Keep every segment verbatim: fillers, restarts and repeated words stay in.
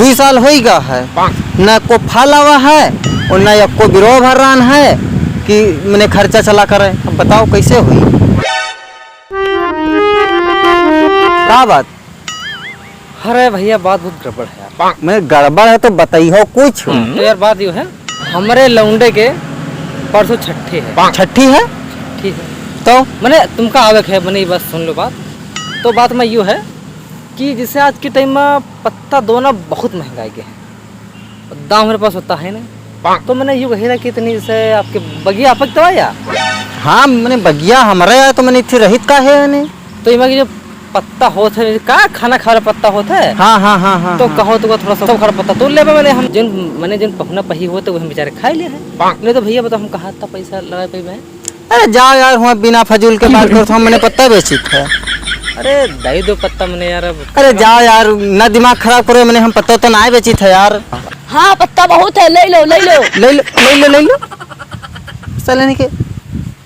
तीस साल होइगा है, न को फल आवा है और न एको बिरो भर्रान है कि मने खर्चा चला करे। अब बताओ कैसे होई? का बात? अरे भइया, बात बहुत गड़बड़ है यार। मने गड़बड़ है तो बताइहो कुछ। तो यार, बात यो है, हमरे लौंडे के परसों छट्ठी है। छट्ठी है? छट्ठी है। तो? मने तुमका आवे के है, मने ये बात सुन लो बात। तो बात मा यो है कि जैसे आज के time मा पत्ता दोना बहुत महंगा है, दाम हमरे पास होता है ना। तो मने यो कही रहा कि इतनी जैसे आपके बगिया आपक तो आया? हाँ, मने बगिया हमरा है तो मने इतनी रहित का है यानी? तो इमा की जो पत्ता होत है, का खाना खाए वाला पत्ता होत है? हाँ, हाँ, हाँ, हाँ, तो हाँ। कहो तो थोड़ा सा खड़ा पत्ता तोड़ लेबे, मने हम जिन, मने जिन पहुना पही होत है, वो हम बेचारे खाए ले हैं। नहीं तो भइया बताओ, हम कहाँ इतना पैसा लगा पाइबे? अरे जाओ यार, हुआँ बिना फजूल के बात करत हो, मने पत्ता बेचित है। अरे दे दो पत्ता मने यार, अब अरे जाओ यार, ना दिमाग खराब करो, मने हम पत्ता तो ना बेचित है यार। हाँ, पत्ता बहुत है, ले लो, ले लो। ले लो, ले लो, ले लो। साले ने के,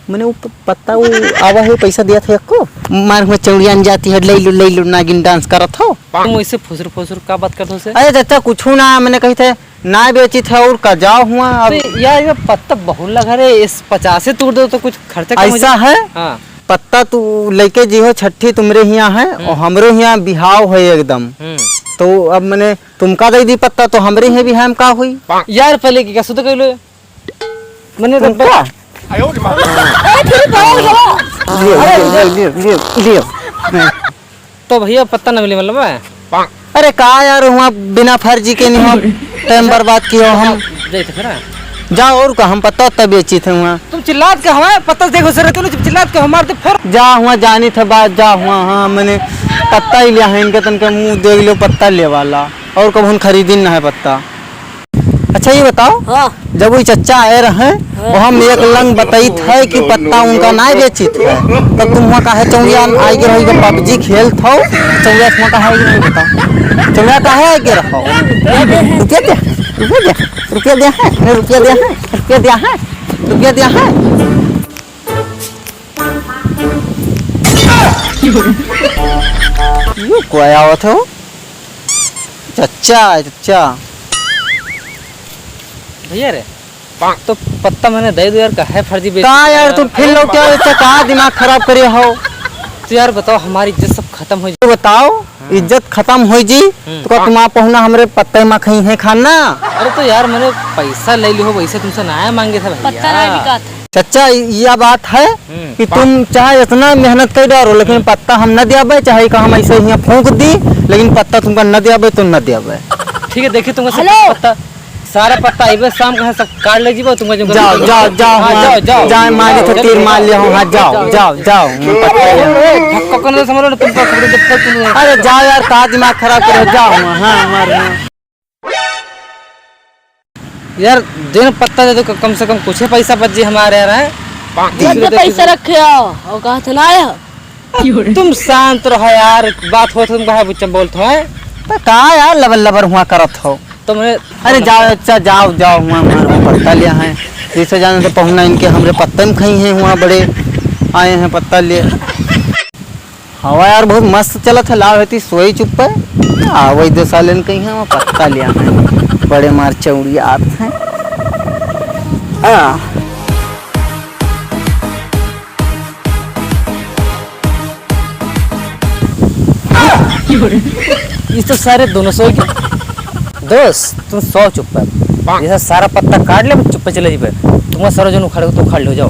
मने वो प-, पत्ता वो आवा है, पैसा दिया था एको, मार हुआँ चौड़िया न जाती है, ले लो, ले लो, नागिन dance करत हो। तुम ऐसे फुसुर फुसुर का बात करत हो से? अरे चाचा, कुछ ना, मने कही थे, ना बेचित है और का, जाओ हुआँ अब। तो यार, ये पत्ता बहुत लग रहे, इस पचासे तोड़ दो तो कुछ खर्चा कम हो ऐसा जाए। है? हाँ। पत्ता तू लेके जी हो छट्ठी तुमरे हियाँ है हम्म। और हमरे हियाँ बिहाव है एकदम। हम्म। तो अब मने तुमका दे दी पत्ता तो हमरे हियाँ बिहाव में का हुई? यार, पहले की का सुध कर लो। मने तो तुमका? ए, फिर भाग गया। लियो, अरे, लियो, लियो, लियो, लियो। तो भइया पत्ता ना मिले मतलब है? अरे का यार, हुआँ बिना फर्जी के नहीं हो, time बर्बाद कियो हम। जाइते फिर, हाँ। जाओ और का, हम पत्ता उत्ता बेचित है हुआँ। तुम चिल्लात के हमारे पत्ता देखो सर, तुम चिल्लात के हमारे तो फिर। जा हुआँ जानी था बात, जा हुआँ, हाँ, मने पत्ता ही लिया है इनके, तनके मुँह देख लियो, पत्ता ले वाला, और कब हम खरीदी ना है पत्ता। अच्छा, ये बताओ, हाँ। जब वो चच्चा आए रहे, हाँ। वो हम एक लंग बताइत है कि पत्ता उनका ना बेचित है, तब तुम हुआँ काहे चौड़िया आइगे रहो, इधर PUBG खेलत हो, चौड़िया हुआँ काहे आइगे रहो, बताओ, चौड़िया काहे आइगे रहो? रुपया दे, रुपया दे, रुपया दे है, नहीं, रुपया दे है, रुपया दे है, रुपया दे है। ये कोई आवत है हो? चच्चा, चच्चा। भइया रे, तो पत्ता मने दे दो यार, काहे फर्जी बेइज्जती का यार, कर तुम रहा फिर है? लौट आओ, इतना का दिमाग खराब करे हो? तो यार बताओ, हमारी इज्जत सब खतम हो जाए। तो बताओ, हाँ। इज्जत खतम हो जी, हम्म। तो का तुम्हारा पहुना हमरे पत्ते मा खइहैं खाना? अरे तो यार, मने पैसा ले लिहो, वैसे तुमसे ना मांगे था भइया। पत्ता ना बिकात है। चच्चा, इ-, या बात है हम्म। कि तुम चाहे इतना मेहनत कर डालो, लेकिन हम्म। पत्ता हम न देबे, चाहे का हम ऐसे हियाँ फूँक दी, लेकिन पत्ता तुमका न देबे तो न देबे। ठीक है, देखिए तुमका सब हेलो। पत्ता, सारा पत्ता अइबे शाम का है, सब काट ले जीबो तुमका जो जाओ, जाओ, जाओ, हाँ, हाँ, जाओ, जाओ। जाए मारे तो तीर मार ले हो, हाँ, जाओ, जाओ, जाओ, मैं पत्ता ले। ए, धक्का करने से मारो ना तुमको, तुमको जब तक तुम अरे जाओ यार, का दिमाग खराब करो, जाओ, हाँ, मार, हाँ। यार, दिन पत्ता दे दो, क-, कम से कम कुछ ही पैसा बच जे हमारे यार, हैं? ये तो पैसा रखे हो, और कहा तो ना आया। तुम शांत रहो यार, बात होत तुम काहे बुच्चा बोलत हो, हैं? तो का यार लबर लबर हुआ करत हो? तो मैं अरे जाओ, अच्छा जाओ, जाओ, हुआ हमारे पत्ता लिया है। जैसे जाने तो पहुना इनके हमरे पत्ते में खइहैं, हुआ बड़े आए हैं पत्ता लिए। हवा यार बहुत मस्त चलत है, लाव हेती सोई चुप्पे। आ, वही दो सालन कहीं है, वहाँ पत्ता लिया है। बड़े मार चौड़िया आत हैं। आ। इस तो सारे दोनों सोई गए। दोस्त, तुम सो चुप्पे। जैसा सारा पत्ता काट ले, चुप्पे चले जीबे। तुम्हारा सारा जन उखाड़, तो उखाड़ लो, जाओ।